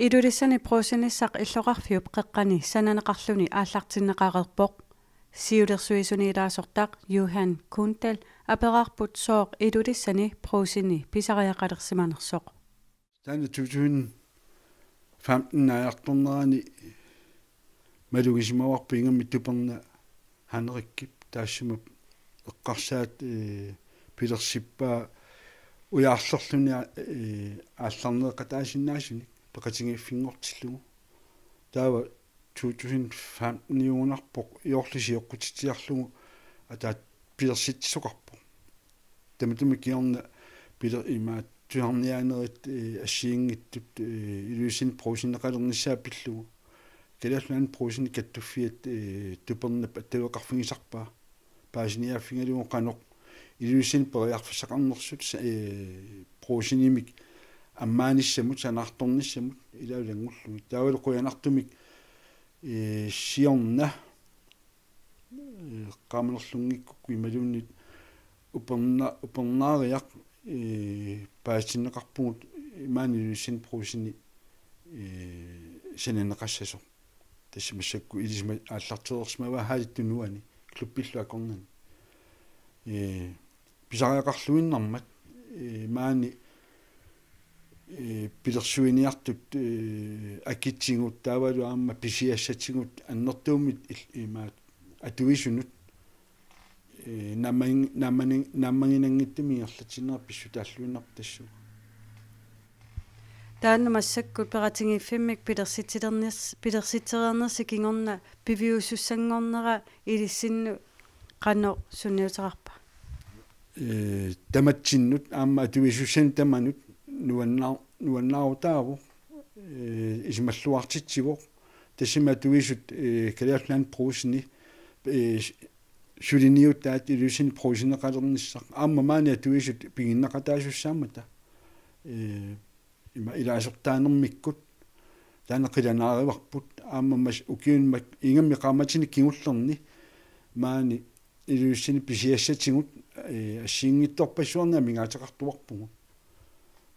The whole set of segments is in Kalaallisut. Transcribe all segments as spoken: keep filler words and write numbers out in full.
Ilulissani Brugsenissaq illoqarfiup qeqqani sananeqarluni aallartinneqareerpoq. Siulersuisuni ilaasortaq Johan Kundal aperaarput sooq Ilulissani Brugseni pisariaqalersimanersoq. Taanna to tusind femten naajartornerani malugisimavarput ingammik Tuperna Hanrikkip taassuma eqqarsaat, ee, pilersippaa ujaarlerluni, ee, aallarneeqataasinnaasunik peqatigiiffinngortillugu. Taava to tusind femten-iugunarpoq Jorli sioqqutitsiarlugu ataat pilersitsisoqarpoq. Tamatuma kingorna piler-, imaat tusarniaanerit, ee, assigiinngitsut, ee, Ilulissani Brugsenneqalernissaat pillugu. Kalaallit Nunaanni Brugseni kattuffiat, ee, Tupernap attaveqarfigisarpaa. Paasiniaaffigalugu qanoq Ilulissani periarfissaqarnersut, ee, Brugsenimik ammaanissamut, sanaartornissamut, ilaalu ilanngullugit. Taavalu qujanartumik, ee, siorna, ee, eqqaamanerlunngikkukku imaluunniit uperna-, upernaariaq, ee, paasitinneqarpugut maani Ilulissani Brugseni, ee, sananeqassasoq. Tassa massakkut ilisima-, aallartereersimavaa Haalip Tunuani, klubbilluni akornanni. Ee, pisariaqarluinnarmat, ee, maani, ee, pilersuiniartut, ee, akitigut taavalu aamma pisiassatigut annertuumik il-, imaat atuisunut, ee, naamagin-, naamagin-, naamaginanngitsumik ingerlatsinnera pissutaalluinnarpoq tassuuna. Taanna massakkut peqatigiiffimmik pilersitsilerners-, pilersitsereernersi kingorna piviusussanngornera ilissinnut qanoq sunniuteqarpa? Ee, tamatsinnut aamma atuisussanut tamanut nuannaa-, nuannaarutaavoq, ee, isumalluartitsivoq. Tassami atuisut, ee, Kalaallit Nunaanni Brugseni, ee, suliniutaat Ilulissani Brugsenneqalernissaq. Aamma maani atuisut piginneqataasussaammata. Ee, ima ilaasortaanermikkut taanna qilanaarivarput. Aamma mas-, ukiuni mak-, ingammik qaammatini kingullerni maani Ilulissani pisiassatigut, ee, assigiinngitsorpassuarnik amigaateqartuarpugut.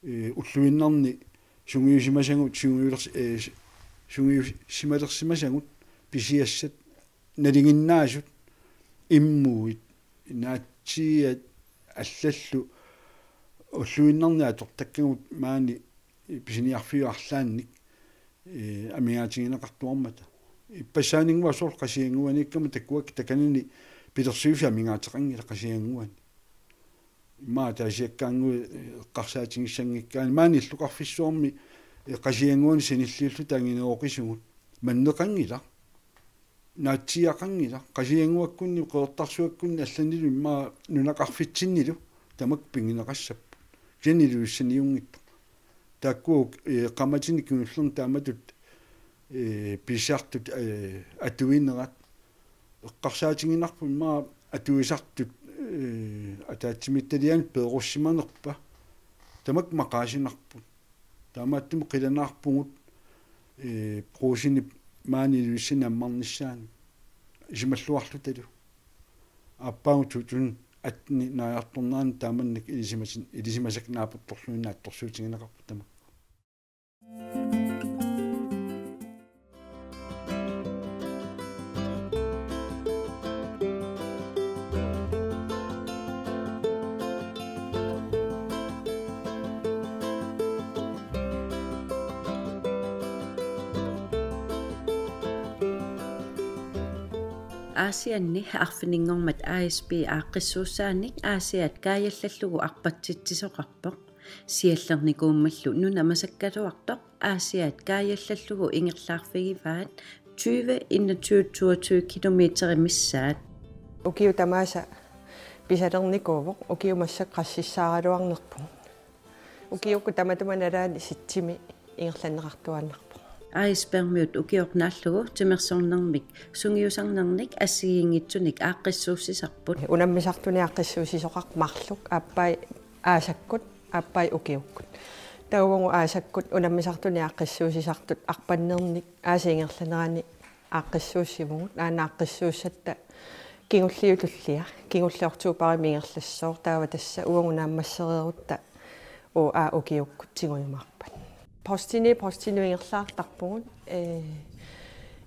Ee, ulluinnarni sungiusimasagut, sungiulers-, ee, sungiusimalersimasagut pisiassat nalinginnaasut, immuit, naatsiiat allallu ulluinnarni atortakkagut maani pisiniarfiup arlaannik, ee, amigaatigineqartuarmata. Ippassaaninnguaq soorlu Qasigiannguaniikkama takuakka takanani pilersuisut amigaateqanngilaq Qasigiannguani. Immaqa ataasiakkaannguit, ee, eqqarsaatigissanngikkaanni maani illoqarfissuarmi, ee, Qasigiannguani sanilliulluta anginerooqisugut. Manneqanngilaq. Naatsiiaqanngilaq. Qasigiannguakkunni, Qeqertarsuakkunni allanilu immaqa nunaqarfitsinnilu tamakku pigineqassapput. Kisianni Ilulissaniunngitsoq. Taakku, ee, qaammatini kingullerni taamatut, ee, pisiartut, ee, atuinerat. Eqqarsaatiginarpoq immaqa atuisartut, ee, ataatsimiititaliaanut peerussimanerpa. Tamakku maqaasinarput. Taamaattumik qilanaarpugut, ee, Brugsenip maani Ilulissani ammarnissaanik isumalluarlutalu. Aappaagu to tusind atten naajartornerani taamannak ilisimasin-, ilisimasakka naapertorluinnaq attorsuutigineqarput tamakku. Aasianni arfininngormat A S P aaqqissuussaanik Aasiaat kaajallallugu arpatsitsisoqarpoq. Siallernikuummallu nuna masakkaluartoq Aasiaat kaajallallugu ingerlaarfigivaat tyve enogtyve toogtyve kilometerit missaat. Ukiut tamaasa pisalernikuuvoq, ukiut massakkut qassissaaraluarnerpugut. Ukiukkut tamatuma nalaani sitsimi ingerlanneqartuaannarpoq. Icebergmiut ukioq naallugu timersornermik sungiusarnernik assigiinngitsunik aaqqissuussisarput. Unammisartunik aaqqissuussisoqarpoq marluk, aappai aasakkut, aappai ukiukkut. Taava uagut aasakkut unammisartunik aaqqissuussisartut arpannernik aasap ingerlanerani aaqqissuussivugut, aana aaqqissuussatta kingulliullugu, kingulleq oktobarimi ingerlassooq, taava tassa uagut naammassereerutta uagut aap ukiukkut tigujumaarpat. Postini, postinut ingerlaartarpugut. Ee,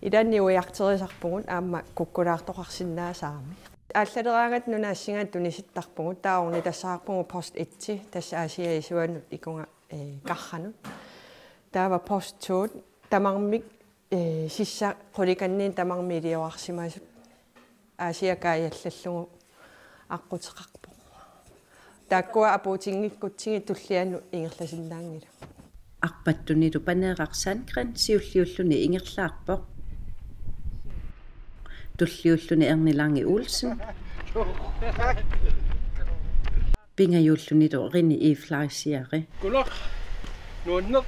ilaanni uiarterisarpugut aamma kukkulaartoqarsinnaasarami. Aallaleraangat nunaassigaat tunisittarpugut, taava ornitassavarpugut post et, tassa Aasiaat isuanut ikunga, ee, karranut. Taava post to tamarmik, ee, sissap qulikanninnut tamarmik iliorarsimasut Aasiaat kaajallallugu aqquteqarpoq. Taakkua apuutinngikkutsigit tullianut ingerlasinnaanngilaq. Arpattunilu Paneeraq Sandgreen siulliulluni ingerlaarpoq. Tulliulluni Erni Lange Olsen. Pingajuullunilu Rini Eve Fleischer. Kulo, nuanneq.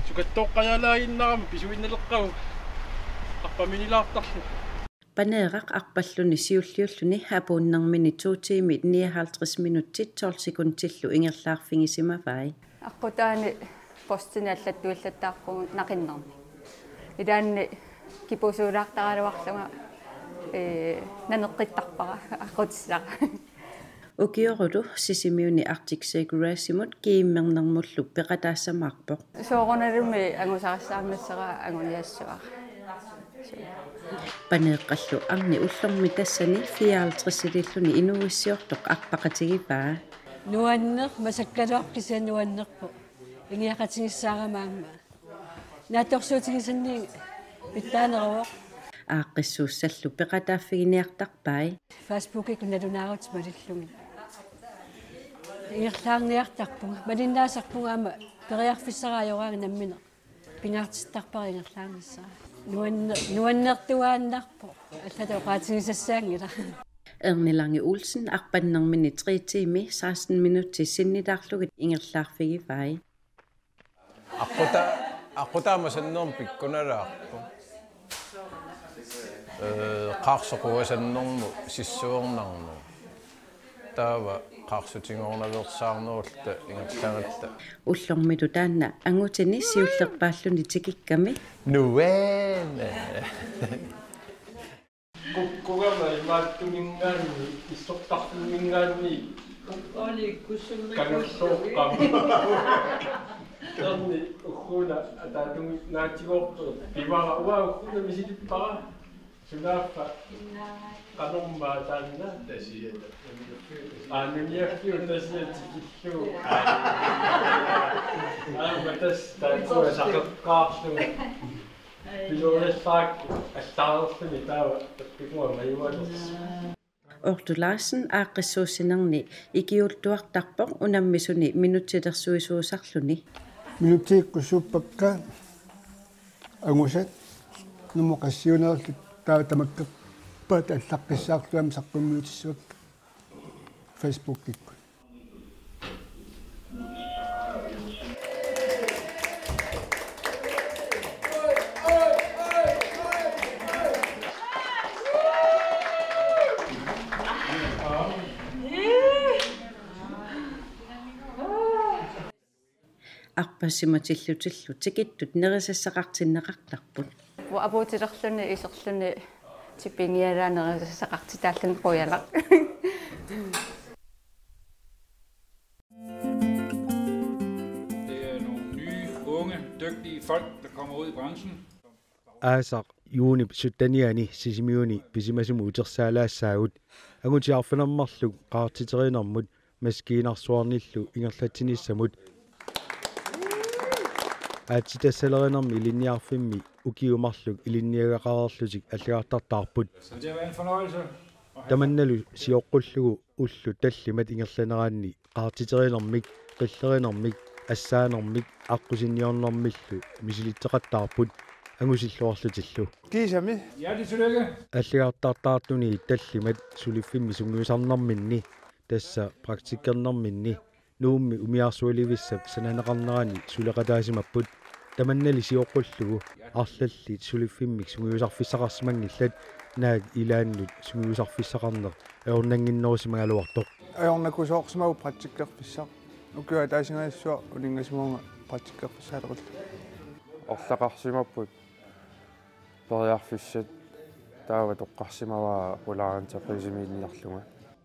Sukattoqqajaalaaginnarama pisuinnaleqqagu. Arpaminilaartarlu. Paneeraq arpalluni siulliulluni apuunnermini to tiimit nioghalvtreds minutsit tolv sekundillu ingerlaarfigisimavai. Aqqutaani postini allattuillattaarpugut naqinnerni. Ilaanni kipusuulaartaraluarlunga, ee, naneqqittarpara aqqutissara. Ukiorulu Sisimiuni Arctic Circle Race-imut GM-ernermullu peqataassamaarpoq. Soorunalumi angusarissaarnissara anguniassavara. Paneeqqallu Arni ullormi tassani fireoghalvtredsiliilluni inuuissiortoq arpaqatigivaa. Nuanneq masakkaluarpoq, kisianni nuannerpoq. Ingiaqatigissaarama aamma. Naatsorsuutigisannik pitsaaneruvoq. Aaqqissuussallu peqataaffiginiartarpai. Facebookikkut nalunaarutit malillugit. Ingerlaarniartarpunga. Malinnaasarpunga aamma periarfissara ajoraangat nammineq. Pingaartittarpara ingerlaarnissara. Nuanne-, nuannertuaannarpoq. Allatut oqaatigisassaanngilaq. Erni Lange Olsen arpannermini tre tiimi seksten minutsit sinnilaarlugit ingerlaarfigivai. Aqqutaa, aqqutaa masannermut pikkunalaarpoq. Ee, qaarsoq quasannermut sissuernarneq. Taava qaarsutigoornaveersaarnerulluta ingerlagatta. Ullormilu taanna angutini siullerpaalluni tikikkami. Nuann'. Kukkugerma imaattuminngaanniit, issortarfimminngaanniit. Oli kusummi kangersuuqqam. Erni ugguuna ataatungi naatigoortoq. Pivara uanga ugguuna misilippara. Sunaaffa qanormaa taanna? Tasiata. Aa, nuniaffiup tasiata tikillugu. Aamma tassa taakkua saqeqqaarlunga. Piluurissaakku allaarluni taava tappikua majualersi. Ortu Larsen aaqqissuussinerni ikiuuttuartarpoq unammisuni minutsilersuisuusarluni. Minutsikkussuuppakka angusat nummer qassiunerlu taava tamakkerpaat allaqqissaarlugit aamma saqqummiutissavakka. Facebookikkut. Arpasimatillutillu tikittut nerisassaqartinneqartarput. Apuutilerluni iserluni tippingialaa nerisassaqartitaalluni qujanaq. Det er nogle nye, unge, dygtige folk, der kommer ud i branchen. Aasaq juunip syttenianni Sisimiuni pisimasumut utersaalaassaagut, angutit arfineq-marluk qaartiterinermut maskiinarsuarnillu ingerlatsinissamut. Aatsitassalerinermi ilinniarfimmi ukiut marluk ilinniagaqareerlutik allagartartaarput. Så det har været en fornøjelse. Tamannalu sioqqullugu ullut tallimat ingerlaneranni qaartiterinermik, qillerinermik, assaanermik, aqqusinniornermillu misilitseqattaarput angusilluarlutillu. Kiisami. Hjertelig tillykke. Allagartartaartuni tallimat suliffimmi sungiusarnerminni, tassa praktikkernerminni, Nuummi umiarsualivissap sananeqarnerani suleqataasimapput. Tamannali sioqqullugu arlallit suliffimmik sungiusarfissaqarsimanngillat, naak ilaannut sungiusarfissaqarneq ajornannginnerusimagaluartoq. Ajornakusoorsimavoq praktikkerfissaq. Ukioq ataasinngajassua uninngasimavunga praktikkerfissaaleqillugu. Orlaqarsimapput periarfissat, taava toqqarsimavaa pulaarintseqqiisimiinniarlunga.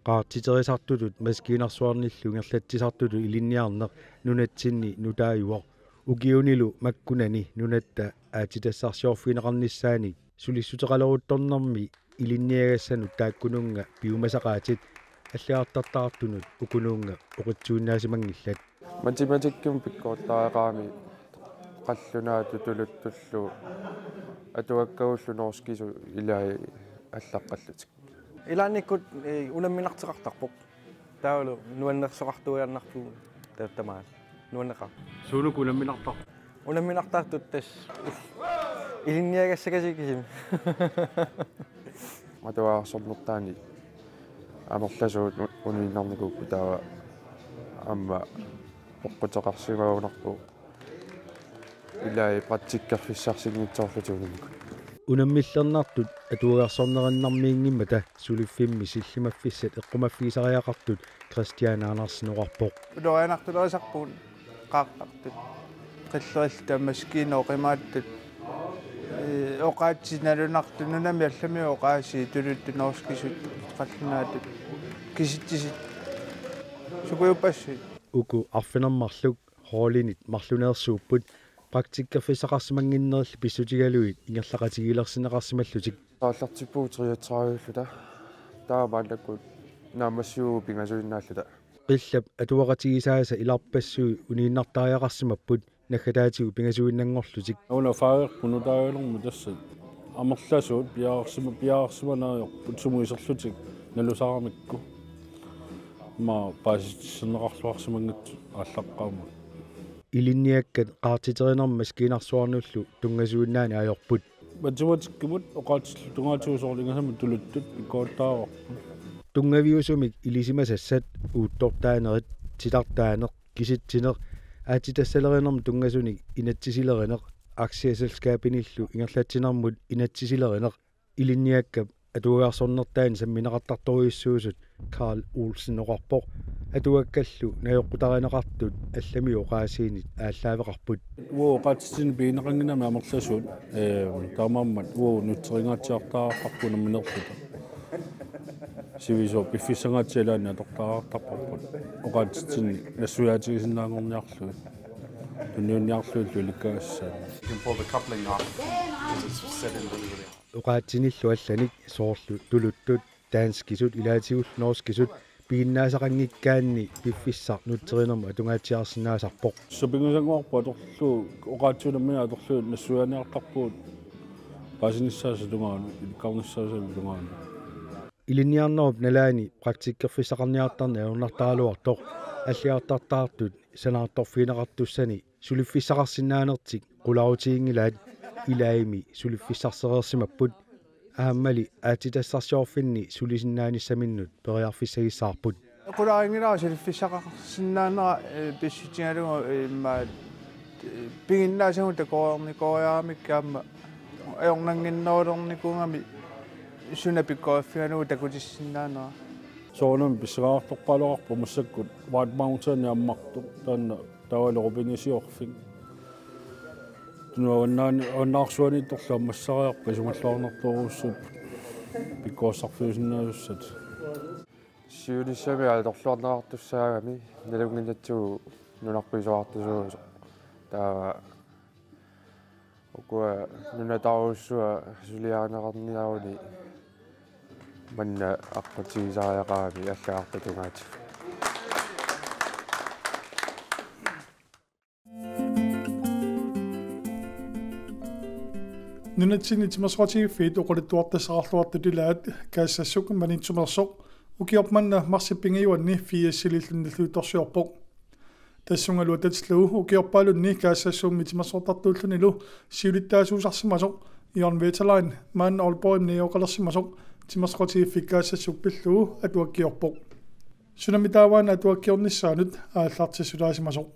Qaartiterisartutut maskiinarsuarnillu ingerlatsisartutut ilinniarneq nunatsinni nutaajuvoq. Ukiunilu makkunani nunatta aatsitassarsiorfigineqarnissaanik sulissuteqaleruttornermi ilinniagassanut taakkununnga piumasaqaatit allagartartaartunut ukununnga oqitsuinnaasimanngillat. Matematikkimut pikkorisariaqarami qallunaatut tuluttullu atuakkagullu norskisut ilai allaqqallutik. Ilaannikkut, ee, unamminarteqartarpoq. Taavalu nuannersoqartuinnarpugut ta-, tamaat. Nuanneqaaq. Suunuku unamminartarpit? Unamminartartut tassa ilinniagassagassiuk kisimi. Atuagarsornertaani amerlasuut u-, uniinnarnikuupput taava aamma peqquteqarsimavunarpoq. Ilai praktikkerfissarsinngitsoorlutik unammikkut. Unammillernartut atuagarsornerinnarmiinngimmata suliffimmi sillimaffissat eqqumaffigisariaqartut Christian Andersen oqarpoq. Ulorianartulerisarpugut qaartartut. Qillerilluta maskiinat oqimaattut. Ee, oqaatsit nalunartut nunami allami oqaasii tuluttut norskisut qallunaatut kisitsisit. Sukujuppassuit. Uku arfineq-marluk holdinit marluneersuupput praktikkerfissaqarsimannginnerilli pissutigalugit ingerlaqatigiilersinneqarsimallutik. Aallartippugut triatsaajulluta. Taava maannakkut naammassivugut pingasuinnaalluta. Qillap atuaqatigisaasa ilarpassui uniinnartariaqarsimapput naggataatigut pingasuinnanngorlutik. Una faagerpunut taagalermi tassa. Amerlasuut piareersima-, piareersimanngikkaluarput sumut iserlutik nalusaramikku. Aamma paasisitsissinneqarluarsimanngitsut aallaqqaammut. Ilinniakkat qaartiterinermi maskiinarsuarnullu tunngasuinnaani ajorput. Matematikkimut oqaatsillu tungaatigut soorlu ingasammut tuluttut pikkorissariaqarput. Tunngaviusumik ilisimasassat uuttortaanerit, titartaaneq, kisitsineq, aatsitassalerinermut tunngasunik inatsisilerineq, aktieselskabinillu ingerlatsinermut inatsisilerineq, ilinniakkap atuagarsornertaani sammineqartartorujussuusut Carl Olsen oqarpoq, atuakkallu najoqqutarineqartut allami oqaasiinit aallaaveqarput. Uagut oqaatsitinik pigineqannginnami amerlasuut, ee, taamaammat uagut nutseringaatsiartariaqarparput unamminerluta. Sivisooq piffissangaatsiaq ilaanni atortariaqartarparput. Oqaatsitinik nassuiaatigisinnaanngorniarlugit. Tunniunniarlugillu ilikkagassaanik. You can pull the coupling off because it's set in really, really hard. Oqaatsinillu allanik soorlu tuluttut, danskisut ilaatigullu norskisut piginnaasaqanngikkaanni piffissaq nutserinermut atungaatsiarsinnaasarpoq. Sapingasanguarpu atorlu oqaatsiunermini atorlu nassuiaaniartarpugut paasinissaasa tungaanut, ilikkarnissaasa tungaanut. Ilinniarnerup nalaani praktikkerfissaqarniartarneq ajornartaraluartoq allagartartaartut sanaartorfigineqartussani suliffissaqarsinnaanertik qularutiginngilaat, ilaami suliffissarsereersimapput. Aammali aatsitassarsiorfinni sulisinnaanissaminut periarfissagissaarput. Qularinngilara suliffissaqarsinnaanera, ee, pissutigalugu, ee, immaqa, ee, piginnaasagut takoreernikooriaramikkit aamma ajornannginnerulernikuugami suna pikkoriffigalugu takutissinnaanera. Soorunami pissanganartorpaaluarpoq massakkut White Mountain ammartoq taanna taavalu rubinisiorfik. Tunuavannaani avannaarsuaniittorlu ammassariarput isumalluarnartorujussuupput pikkorissarfiusinnaasussat. Siunissami atorluarneqartussaagami nalunnginnatsigu nunarpisuartusuusoq. Taava ukua nunatarujussuaq suliarineqarniaruni manna aqqutigisariaqarami allagartaq tungaatigut. Nunatsinni timersoqatigiiffiit oqaluttuartassaqarluartut ilaat Kaassassuk Maniitsumeersoq ukioq manna marsip pingajuanni firsililluni nalliuttorsiorpoq. Tassungalu atatillugu ukiorpaalunni Kaassassummi timersortartuullunilu siulittaasuusarsimasoq Jørgen Wetterlein maanna Aalborgimi najugaqalersimasoq timersoqatigiiffik Kaassassuk pillugu atuakkiorpoq. Sunami taavaana atuakkiornissaanut aallartissutaasimasoq.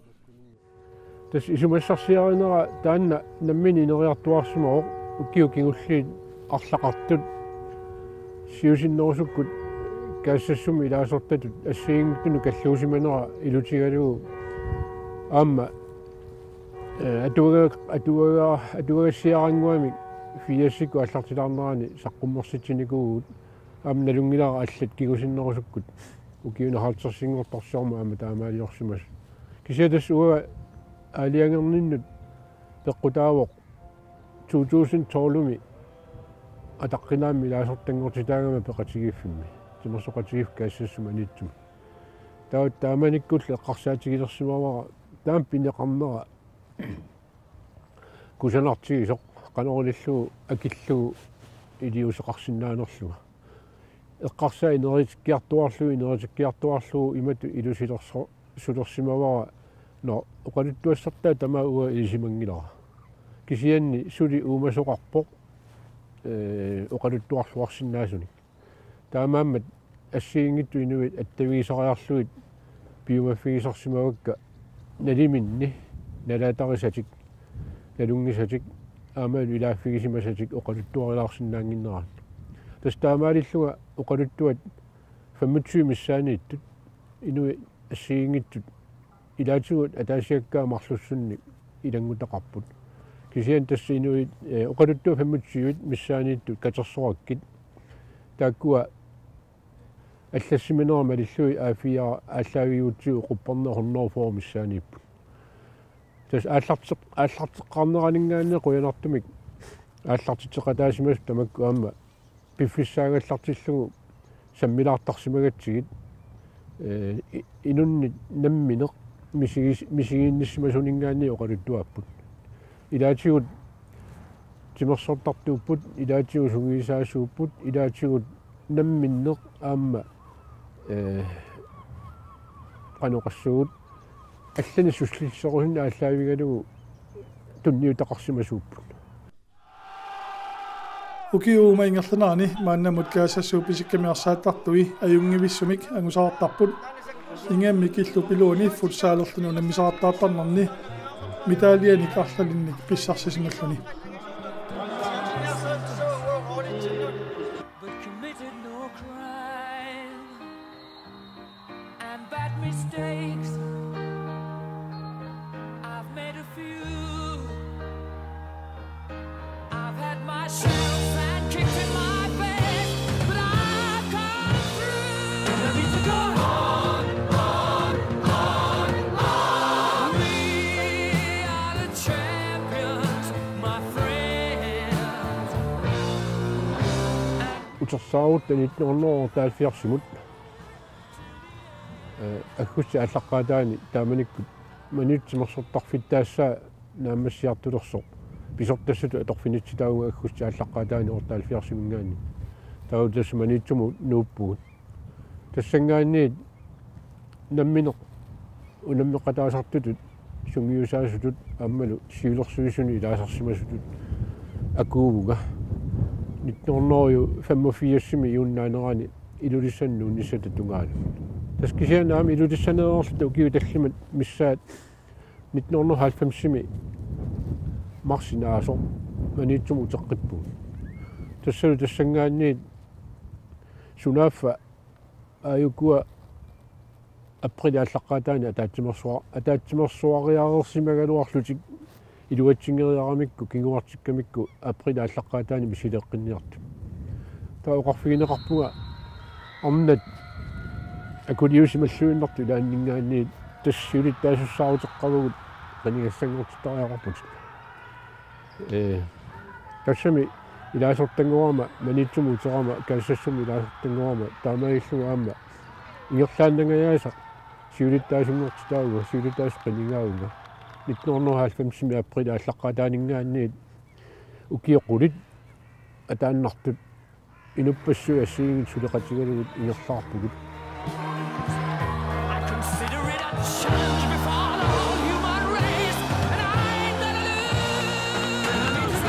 Tassa isumassarsiarinera taanna nammineq ineriartuaarsimavoq ukiut kingulliit arlaqartut siusinnerusukkut Kaassassumi ilaasortatut assigiinngitsunut kalluusimanera ilutigalugu aamma, ee, atuaga-, atuaga-, atuagassiarannguamik firsikkut aallartilaarnerani saqqummersitsinikuuvugut. Aamma nalunngilara allat kingusinnerusukkut ukiuni halvtredsinngortorsiormat aamma taamaaliorsimasut. Kisianni tassa uanga aalajangerninnut peqqutaavoq to tusind tolvimi ataqqinaammik ilaasortanngortitaagama peqatigiiffimmi, Timersoqatigiiffik Kaassassat Maniitsumi. Taava taamanikkulli eqqarsaatigilersimavara taama pineqarnera kusanartigisoq, qanoq ilillugu akillugu iliuuseqarsinnaanerlunga. Eqqarsaat ineriartorlugu, ineriartorlugu imatut ilusilerso-, sulersimavara: Nå, oqaluttuassartaa tamaat uanga ilisimanngilara. Kisianni suli uumasoqarpoq, ee, oqaluttuarluarsinnaasunik. Taamaammat assigiinngitsut inuit attavigisariarlugit piumaffigisarsimavakka naliminni nalaatarisatik, nalunngisatik, aammalu ilaaffigisimasatik oqaluttuarilaarsinnaannginnerat. Tassa taamaalillunga oqaluttuat femogtyve missaanniittut inuit assigiinngitsut ilaatigut ataasiakkaat marlussunnik ilanngutaqarput. Kisianni tassa inuit, ee, oqaluttuat femogtyve missaanniittut katersorakkit. Taakkua allassiminera malillugit A fire aallaavigigutsigu qupperneq hundrede og fyrre missaanniipput. Tassa aallarteq-, aallarteqqaarneraninngaanniit qujanartumik aallartitseqataasimasut tamakku aamma piffissaagallartillugu sammilaartarsimagatsigit, ee, i-, inunnit nammineq misigis-, misiginnissimasuninngaanniit oqaluttuaapput. Ilaatigut timersortartuupput, ilaatigut sungiusaasuupput, ilaatigut namminneq aamma, ee, qanoq oqassuunga, allanik sullisserusunik aallaavigalugu tunniutaqarsimasuupput. Ukiut uuma ingerlanerani maannamut Kaassassut pisikkamik arsaattartui ajunngivissumik angusaqartarput. Ingammik illup iluani futsalerluni unammisaqartartarnerni medaljenik arlalinnik pissarsisimalluni. But committed no crime and bad mistakes. I've made a few. I've had my shells and kicked in my face, but I've come through. Enemies are gone. We are the champions, my friends. Utersaarutta nitten hundrede og otteoghalvfjerdsimut, ee, aggustip aallaqqaataani taamanikkut Maniitsup timersortarfittaassaa naammassiartulersoq pisortassatut atorfinitsitaavunga aggustip aallaqqaataani otteoghalvfjerdsiminngaanniit. Taava tassa Maniitsumut nuuppugut. Tassanngaanniit nammineq unammeqataasartutut sungiusaasutut aammalu siulersuisunut ilaasarsimasutut akuuvunga. Nitten hundrede og femogfirsimi juunnaanerani Ilulissanut nuunnissata tungaanut. Tassa kisianni aamma Ilulissaneerluta ukiut tallimat missaat nitten hundrede og halvfemsimi marsip naasoq Maniitsumut uteqqippugut. Tassalu tassanngaanniit sunaaffa aajukua aprilip aallaqqaataani ataatsimersua-, ataatsimersuariareersimagaluarlutik iluatsinngeriaramikku kinguartikkamikku aprilip aallaqqaataani misileeqqinniartut. Taava oqarfigineqarpunga arnat akuliusimalluinnartut ilaanninngaanniit tassa siulittaasussaaruteqqavagut qinigassanngortittariaqarputit. Ee, tassami ilaasortanngorama, Maniitsumut uterama, Kaassassumut ilaasortanngorama, taamaalillunga aamma ingerlaannangajaasa siulittaasunngortitaavunga, siulittaasoq qinigaavunga. Nitten hundrede og halvfemsimi aprilip aallaqqaataaninngaanniit ukiut qulit ataannartut inuppassuit assigiinngitsut suleqatigalugit ingerlaarpugut. I consider it a challenge before the whole human race, and I ain't gonna lose.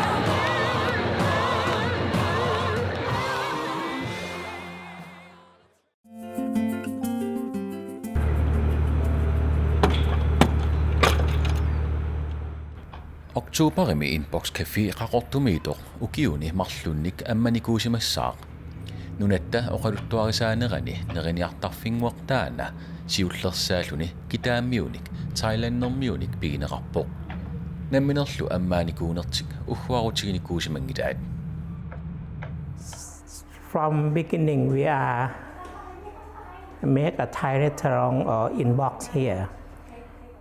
Oktoberimi Inbox Café Qaqortumiittoq ukiuni marlunnik ammanikuusimassaaq. Nunatta oqaluttuarisaanerani neriniartarfinnguaq taanna siullersaalluni kitaammiunik, thailandermiunik pigineqarpoq. Namminerlu ammaanikuunertik ugguarutiginikuusimanngilaat. From beginning, we are make a Thai restaurant or inbox here.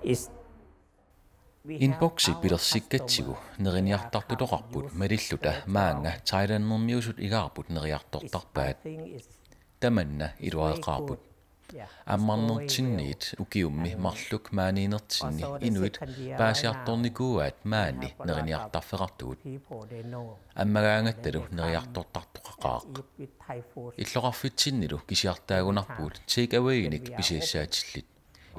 Is Inboxi pilersikkatsigu neriniartartutoqarput malilluta maanga Thailandimiusut igaarput neriartortarpaat. Tamanna iluareqaarput. Ammarnertinniit ukiummi marluk maaniinnertinni inuit paasiartornikuuaat maani neriniartarfeqartugut. Ammagaangattalu neriartortartoqaqaaq. Illoqarfitsinnilu kisiartaagunarpugut take away-inik pisiassaatillit.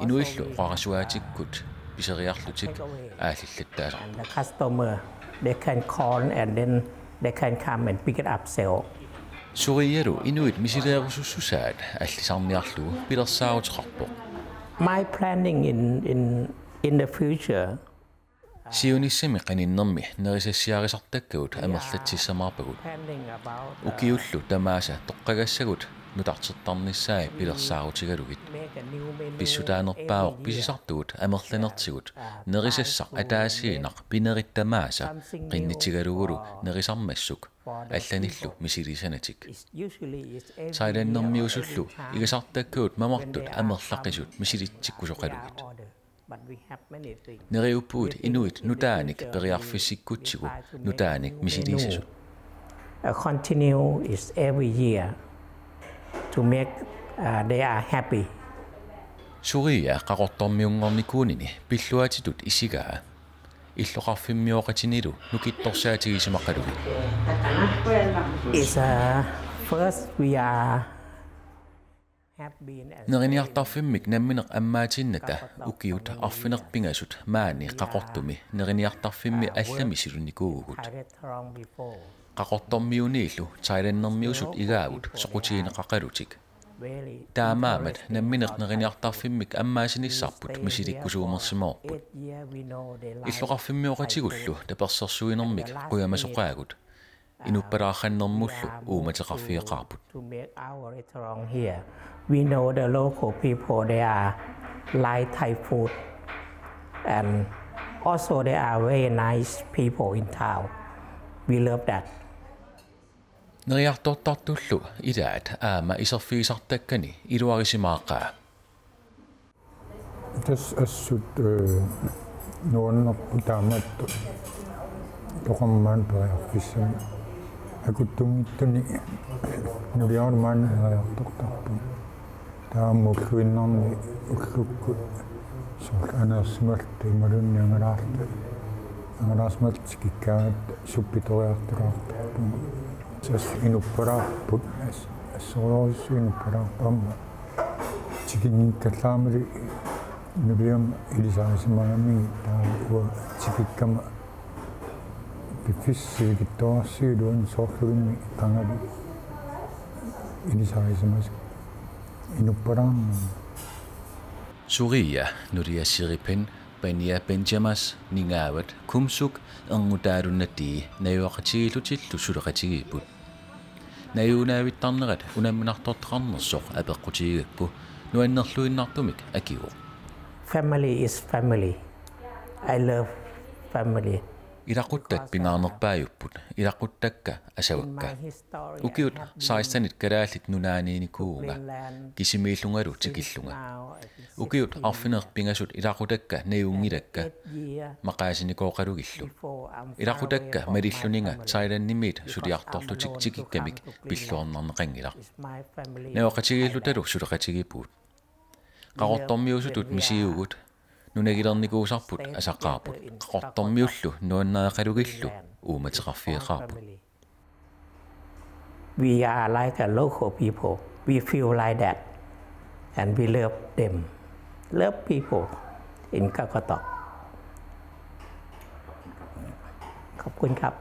Inuillu oqarasuaatikkut piseriarlutik aallillattaasarput. And the customer, they can call and then they can come and pick it up, sell. Surialu inuit misileerusussusaat allisarniarlugu pilersaaruteqarpoq. My planning in, in, in the future, Siunissami qaninnermi nerisassiarisartakkagut amerlatsissamaarpagut. Ukiullu tamaasa toqqagassagut nutartertarnissaat pilersaarutigalugit. Pissutaanerpaavoq pisisartugut amerlanertigut nerisassaq ataasiinnaq pinerit tamaasa qinnitigalugulu nerisarmassuk allanillu misilisanatik. Thailandimiusullu igasartakkagut mamartut amerlaqisut misilitsikkusoqalugit. Neriuppugut inuit nutaanik periarfissikkutsigu nutaanik misiliisasut. A continue is every year to make, uh, they are happy. Suria Qaqortormiunngornikuunini pilluaatitut isigaa. Illoqarfimmioqatinilu nukittorsaatigisimaqalugit. Is, uh, first we are Neriniartarfimmik nammineq ammaatinnata ukiut arfineq-pingasut maani Qaqortumi neriniartarfimmi allami silunikuuvugut. Qaqortormiuniillu Thailandimiusut igaavut soqutigineqaqalutik. Taamaammat nammineq neriniartarfimmik ammaatinissarput misilikkusuumersimavarput. Illoqarfimmioqatigullu tapersersuinermik qujamasoqaagut. Inuppalaarnermullu uummateqarfigeqaarput. To make our restaurant here. We know the local people, they are like Thai food. And also they are very nice people in town. We love that. Neriartortartullu ilaat aamma iserfigisartakkani iluarisimaaqaa. Tassa assut, eh, nuannerpoq taamaattoq toqarmaanna periarfissamik. Akuttunngitsuni nuliarama maani neriartortarpugut. Taava ulluinnarni ullukkut soorlu aneersimalluta imaluunniit angalaarluta. Angalaarsimalluta tikikkaangatta suppitoriartulaartarpugut. Tassa inuppalaarput, as-, assorujussuaq inuppalaarput aamma. Tikinngikkallaramali nuliama ilisarisimagamigit taava uanga tikikkama piffissaq sivikitsuararsigit iluani soorlumi qangali ilisarisimasakka inuppalaarnermut. Suria, nulia Siripen, pania Benjamas, ningaavat Kumsuk, erngutaalunnatii najugaqatigiillutillu suleqatigiipput. Najuunaavittarnerat unamminartortaqarnersoq apeqqutigigakku nuannerluinnartumik akivoq. Family is family. I love family. Ilaquttat pingaarnerpaajupput, ilaquttakka asavakka. Ukiut sekstenit Kalaallit Nunaaniinnikuuvunga, kisimiillungalu tikillunga. Ukiut arfineq-pingasut ilaqutakka najunngilakka maqaasinikooqalugillu. Ilaqutakka malilluninga Thailandimiit suliartorlutik tikikkamik pilluarnarneqanngilaq. Najugaqatigiillutalu suleqatigiippugut. Qaqortormiusutut misigivugut, nunagilernikuusarput asaqaarput, Qaqortormiullu nuannareqalugillu uummateqarfigeqaarput. We are like a local people. We feel like that. And we love them. Love people in Qaqortoq. ขอบคุณครับ